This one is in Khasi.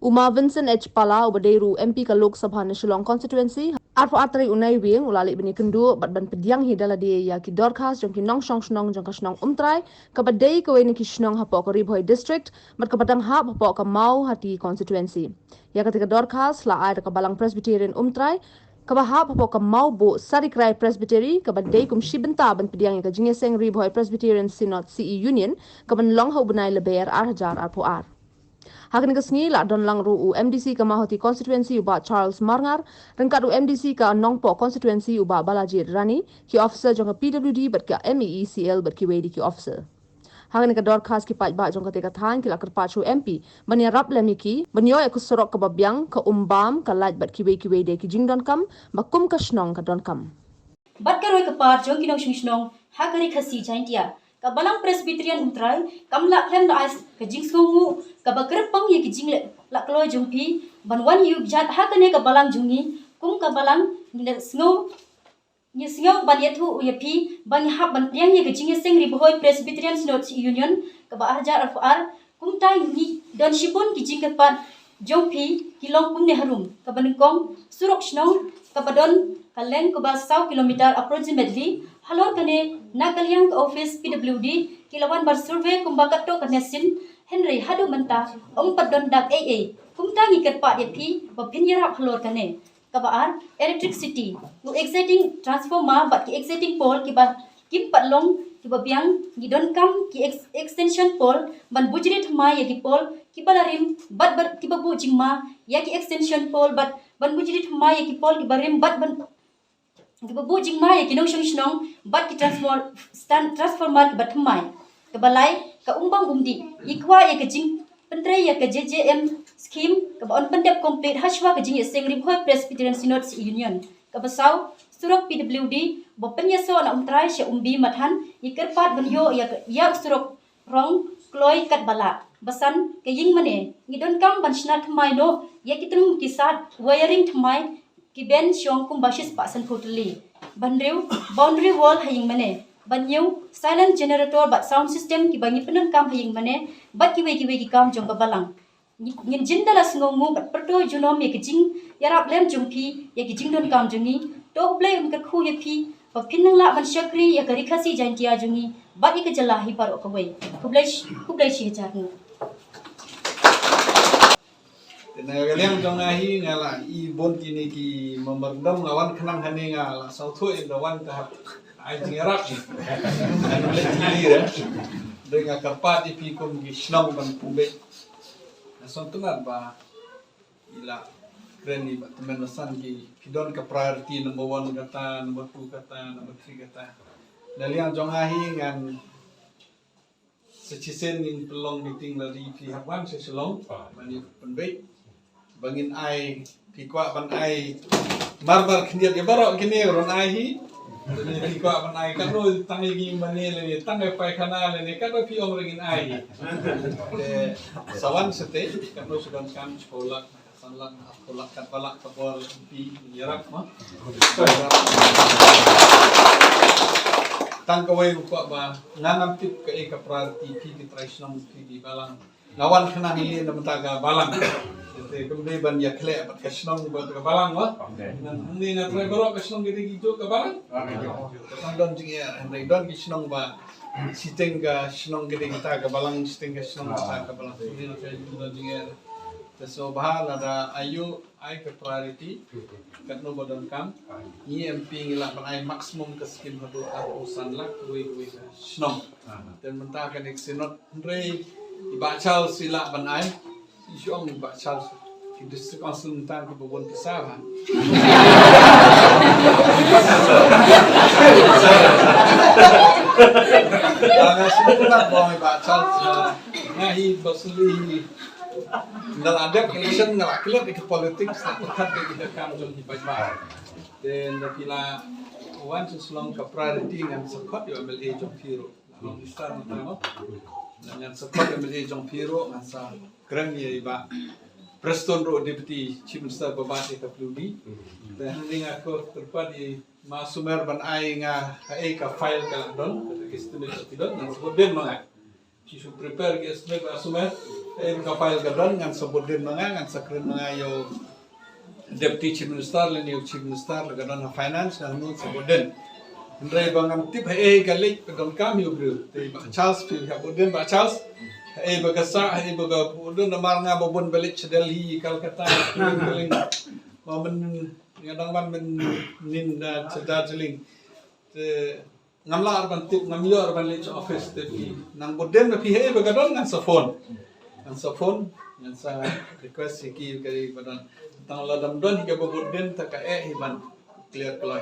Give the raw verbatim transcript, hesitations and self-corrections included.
U Ma Vincent H Pala, uba dei ruh u M P ka Lok Sabha na Shillong Constituency, arphew ar tarik u Naiwieng u la leit ban ïakynduh bad ban pdiang hi da lade ïa ki dorkhas jong ki nongshong shnong jong ka shnong Umtrai, kaba dei kawei na ki shnong hapoh ka Ri Bhoi District bad kaba dang hap hapoh ka Mawhati Constituency. Ïa kata ka dorkhas la ai da ka Balang Presbyterian Umtrai kaba hap hapoh ka Mawbuh Sarikrai Presbytery, kaba dei kum shi bynta ban pdiang ïa ka jingïaseng Ri Bhoi Presbyterian Synod C E Union, kaban long ha u bnai Lber ar hajar arphew ar. Ha kane ka sngi la don lang ruh u M D C ka Mawhati Constituency u Bah Charles Marngar, ryngkat u M D C ka Nongpoh Constituency u Bah Balajied Rani, ki officer jong ka P W D bad ka M E E C L bad kiwei de ki officer. Ha kane ka dorkhas ki paidbah jong kata ka thaiñ ki la kyrpad sha u M P ban ïarap lem ïa ki ban ïoh ïa ka surok kaba biang, ka um bam, ka light bad kiwei kiwei de ki jingdonkam ba kum ka shnong ka donkam. Bad ka roi ka par jong ki nongshong shnong ha ka Ri Khasi Jaintia, ka Balang Presbyterian Umtrai kam lah khlem da ai ka jingsngewnguh kaba kyrpang ïa ki jingleh la kloi jong phi ban wan ïuh jat ha kane ka balang jong ngi. Kum ka balang ngi da sngew ngi sngew ban ïathuh ïa phi ba ngi hap ban pdiang ïa ka jingïaseng Ri Bhoi Presbyterian Synod C E Union kaba ar hajar arphew ar. Kumta ngi don shibun ki jingkyrpad jong phi ki long kumne harum: kaba nyngkong, surok shnong kaba don ka length kaba saw kilometer approximately. Halor kane, na ka liang ka office P W D ki la wan ban survey kumba katto katne sien, hynrei haduh mynta ym pat don dak ei ei. Kumta ngi kyrpad ïa phi ba phin ïarap halor kane. Kaba ar, electricity, u exciting transformer bad ki exciting pole kiba kim pat long kiba biang. Ngi donkam ki ex- extension pole ban bujli thymmai ïa ki pole kiba la rim bad, bad kiba buh jingma ïa ki extension pole bad ban bujli thymmai ïa ki pole kiba rim bad ban kiba buh jingma ïa ki nongshong shnong bad ki transformer, stand, transformer kiba thymmai. Kaba lai, ka umbam umdih, ngi kwah ïa ka jingpyntrei ïa ka J J M scheme kaba yn pyndep complete hashwa ka jingïaseng Ri Bhoi Presbyterian Synod C E Union. Kaba saw, surok P W D ba pynïasoh na Umtrai sha Umbi Mathan, ngi kyrpad ban ïoh ïa ka, ïa u surok rong kloi katba lah. Ba san, ka ïing mane, ngi donkam ban shna thymmai noh ïa ki tnum ki sad, wiring thymmai ki ben shong kumba shispah sanphew tylli. Ba hynriew, boundary wall ha ïing mane. Ba hynñiew, silent generator bad sound system kiba ngi pyndonkam ha ïing mane bad kiwei kiwei ki kam jong ka balang. Ngi, ngin jin da la sngewnguh bad pyrto junom ïa ka jingïarap lem jong phi ïa ka jingdonkam jong ngi. To U Blei un kyrkhu ïa phi ba phin nang lah ban shakri ïa ka Ri Khasi Jaintia jong ngi bad ïa ka jylla hi baroh kawei. Khublei sh- khublei shihajar nguh. Te na ka liang jong nga hi, nga la i bun kine ki memorandum, nga wan khnang hangne nga la sngewthuh ïa da wan ka hap ai jingïarap ni. Nga ym leh jingïarap. Dei nga kyrpad ïa phi kum ki shnong ban pynbeit. Nga sngewtynnat ba i la kren i ba tymmen basan ki, phi don ka priority number one kata, number two kata, number three kata. Na liang jong nga hi ngan sa shisien ngin pynlong meeting lada phi hap wan sha Shillong ban ïa pynbeit ba ngin ai, phi kwah ban ai marmar khyndiat ïa baroh kine ruh ai hi. Lane phi kwah ban ai katno tang ïa ki mane lane tang ïa paikhana lane katno phi ong ruh ngin ai hi. Te sa wan shatei katno sha donkam, shiphew lak, san lak, arphew lak, katba lah ka bor phi ïarap ma. Tang kawei u kwah ba nga ngam tip kaei ka priority phi ki trai shnong, phi ki balang. Nga wan khnang ïa na bynta ka balang. Te kam dei ban ïa khleh bad ka shnong bad ka balang wa. Nang hangne nga trai baroh ka shnong ka dei ki juh ka balang. Ka tang don jingeh, hynrei don ki shnong ba shiteng ka shnong ka dei kita ka balang, shiteng ka shnong kita ka balang. Hangne nga trai don jingeh. Te sngewbha lada ayu ai ka priority katno ba donkam. Ngi M P ngi lah ban ai maximum ka skim haduh arphew san lak kawei kawei ka shnong. Te mynta ka next synod hynrei i Bah Charles i lah ban ai. I shu ong i Bah Charles ki District Council mynta ki ba bun pisa ba. Nga sngewtynnat ba ong i Bah Charles, nga hi ba suli hi. Nga la dep election, nga la klet ïa ka politics, la pyrkhat ïa ka kam jong ki paidbah. Te lada phi la wan sha Shillong ka priority ngan sa khot ïa u M L A jong phi ruh. Long Mister Mata mo. Ngan sa khot ïa u M L A jong phi ruh, ngan sa kren ïa i Bah Prestone ruh, Deputy Chief Minister ba bat ïa ka P W D. Te hangne nga kyrpad ïa i Ma Sumer ban ai nga kaei ka file ka la don, ka estimate ka la don, ngan sa khot biang ma nga. Ki shu prepare ki estimate ba Sumer. Em ka file ka don ngan sa bud dien ma nga, ngan sa kren ma nga ïa u Deputy Chief Minister lane ïa u Chief Minister, la ka don ha Finance ngan nud sa bud dien. Hynrei ba ngam tip haei ka leit, ka donkam ïa u briew. Te Bah Charles, phi hap bud dien Bah Charles. Haei ba ka sah, haei ba ka bud dien, namar nga ba bun ba leit sha Delhi, Calcutta, Delhi. Ba men nga dang wan mynnin da sha Darjeeling. Te ngam lah ban tip, ngam ïoh ban leit sha office, te phi nang bud dien ma phi haei ba ka don ngan sa phone. Ngan sa phone, ngan sa request ïa ki, ka ba don. Tang lada ym don hi kaba bud dien te ka eh hi ban clear kloi.